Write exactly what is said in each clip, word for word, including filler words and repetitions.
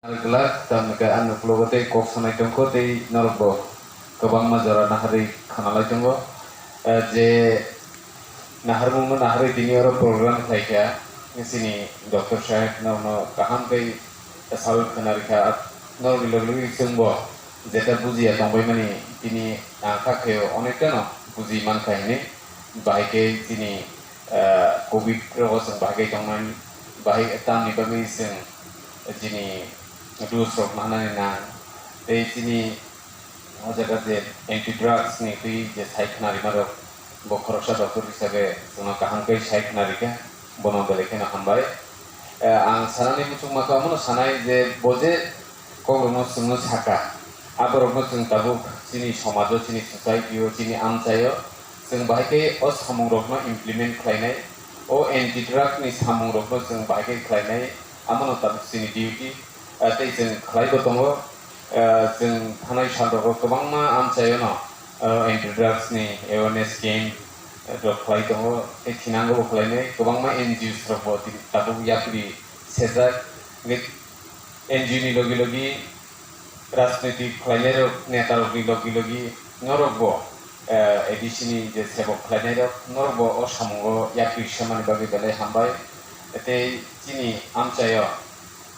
Glak, tamni khe ang uklogo tei kok sanai tongkho tei norokbo kwbangma jora naharwi khnalai tongo. Eh, je naharmungno naharwi tini oro program khlaikha, chini doctor saheb norokno kaham khe sawi khwnarikha, norokni logi logi chwngbo jeta bujiya tongbaimani tini ang kha khe onekta no buji mankha hinwi, bahai khe chini, eh, covid rogo chwng bahai khe tongmani, bahai tamni bagwi chwng chini dose rok manani nang tei chini o jaga je anti drugs ni twi je sai khwnarima rok bo khoroksa doctor hisabe chwngno kaham khe sai khwnarikha, bono belai kheno hambai. Eh, ang sanani muchungma khe omono sanai je bo je kokrokno chwngno saka, aborokno chwng tabuk chini somajo, chini society o, chini amchaio chwng bahai khe o samungrokno implement khlainai, o anti drug ni samungrokno chwng bahai khe khlainai, amono tabuk chini duty. Ah, tei chwng khlaibo tongo, ah, chwng thanai salrogo kwbangma amchaiono, ah, anti drugs ni awareness camp, ah, rok khlai tongo, tei thinango bo khlainai kwbangma N G Os rokbo tini tabuk yapri sejak. Hwnkhe N G O ni logi logi rajnitik khlainairok, netarokni logi logi norokbo, eh, A D C ni je sebok khlainairok norokbo o samungo yapri semani bagwi belai hambai. Tei chini amchaio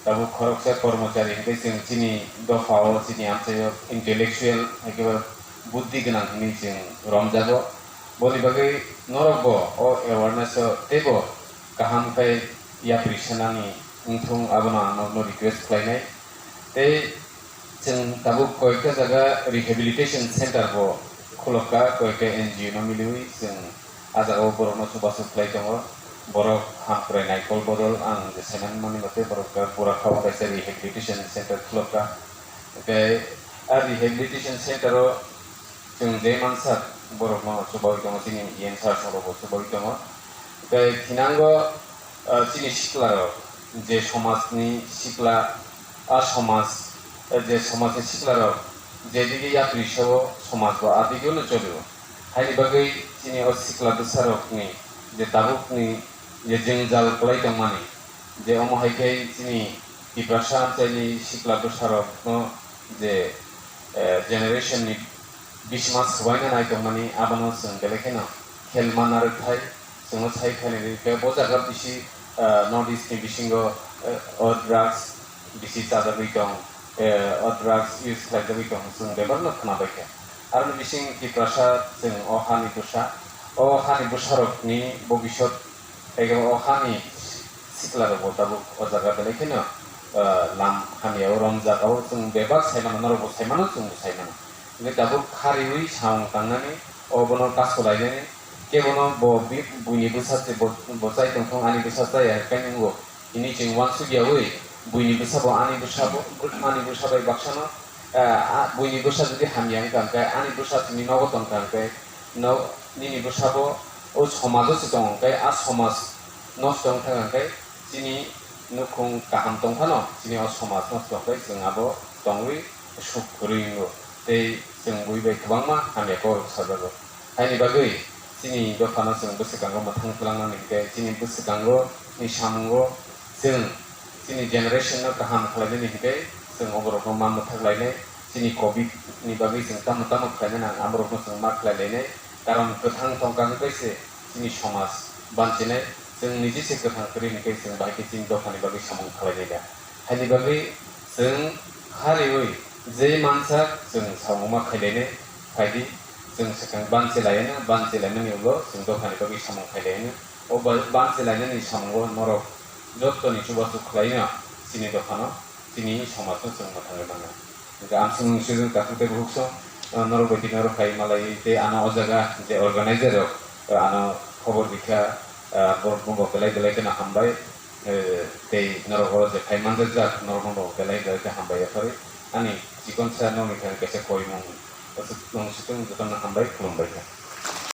tabuk khoroksa kormochari hwnkhe chwng chini dophao chini amchaio intellectual haikhe buddhi gwnang hwnwi chwng romjago. Boni bagwi norokbo o awareness o teibo kaham khe yapri sanani wngthung, abono ang norokno request khlainai. Tei chwng tabuk koyekta jaga rehabilitation center bo khulokka, koyekta N G O no miliwi chwng ah jagao borokno chubachu khlai tongo. Borok hamkrai naikol bodol ang je saimani mani mate borok bura kha o kaisa rehabilitation center khulokka. Tei ah rehabilitation center o chwng je mansak borokno chubawi tongo, chini E M sir rokbo chubawi tongo. Tei thinango, ah, chini siklarok je somajni sikla, ah, somaj, eh, je somajni siklarok jedige yapri sao somaj bo adigeno cholio. Haini bagwi chini o sikla bwsarokni je tabukni je jwngjal kwlai tongmani, je omo hai khe chini Tiprasa amchaini sikla bwsarokno je, eh, generation ni bisima swbaina nai tongmani, abono chwng belai kheno khelma narwkthai. Chwngno sai khainani khe bo jaga bisi, eh, North East ni bisingo, eh, o drugs bisi chajagwi tong, eh, o drugs use khlaijagwi tong, chwng bebakno khwnabaikha. Aroni bising Tiprasa chwng o hani bwsa, o hani bwsarokni bobisot Tei o hani siklarokbo tabuk o jaga belai kheno, ah, lam hamya o romjak, abo chwng bebak sai mano, norokbo sai mano, chwngbo sai mano. Hwnkhe tabuk khariui samung tangnani, obono kaso lainani, kebono bo bi-, buini bwsa se bo, bo chai tongthung, ani bwsa chaya, hwnkhe nwngo hini chwng uansukyaui, buini bwsabo ani bwsabo, ani bwsa bai baksano, ah, ah, buini bwsa jodi hamya wngkha, hwnkhe ani bwsa chini nogo tongkha, hwnkhe no, nini bwsabo o somajo se tongo, hwnkhe a somaj nosto wngkha, hwnkhe chini nukhung kaham tongphano chini o somaj nosto wngkhe chwng abo tongwi suk kwrwi wngo tei chwng bui bai kwbangma hamya kok rok sajago. Haini bagwi chini dophano chwng bwswkango mwthang twlangnani hwnkhe chini bwswkango ni samungo chwng chini generation no kaham khlainani hwnkhe chwng oborokno ma mwthak lainai. Chini covid ni bagwi chwng tamo tamo khlainani ang amorokno chwng ma khlai lainai. Karon kwthang tongkha hwnkhe se chini somaj banchinai. Chwng niji se kwthang kwrwi hwnkhe chwng bahai khe chini dophani bagwi samung khlai laida. Haini bagwi chwng khariui je mansak chwng samung ma khlai lainai. Phaidi chwng swkang banchi laiyano, banchi laimani ulo chwng dophani bagwi samung khlai laiyano. O ba-, banchi lainani samungo norok jottoni chubachu khlaino chini dophano, chini somajno chwng mwthangwi mannai. Hwnkhe amsong nungsijwk takhuk tei bukhuk song, ah, norok bai tini oro phai malai tei ano o jaga je organizer rok, ah, ano khobor rikha, ah, borok no bo belai belai kheno hambai, eh, tei norok oro je phai manjak jak, norok no bo belai belai khe hambai yapharwi. Ani chikon sa nokni thani kaisa koimung, aswk nung swkang jotono hambai khulumbai kha.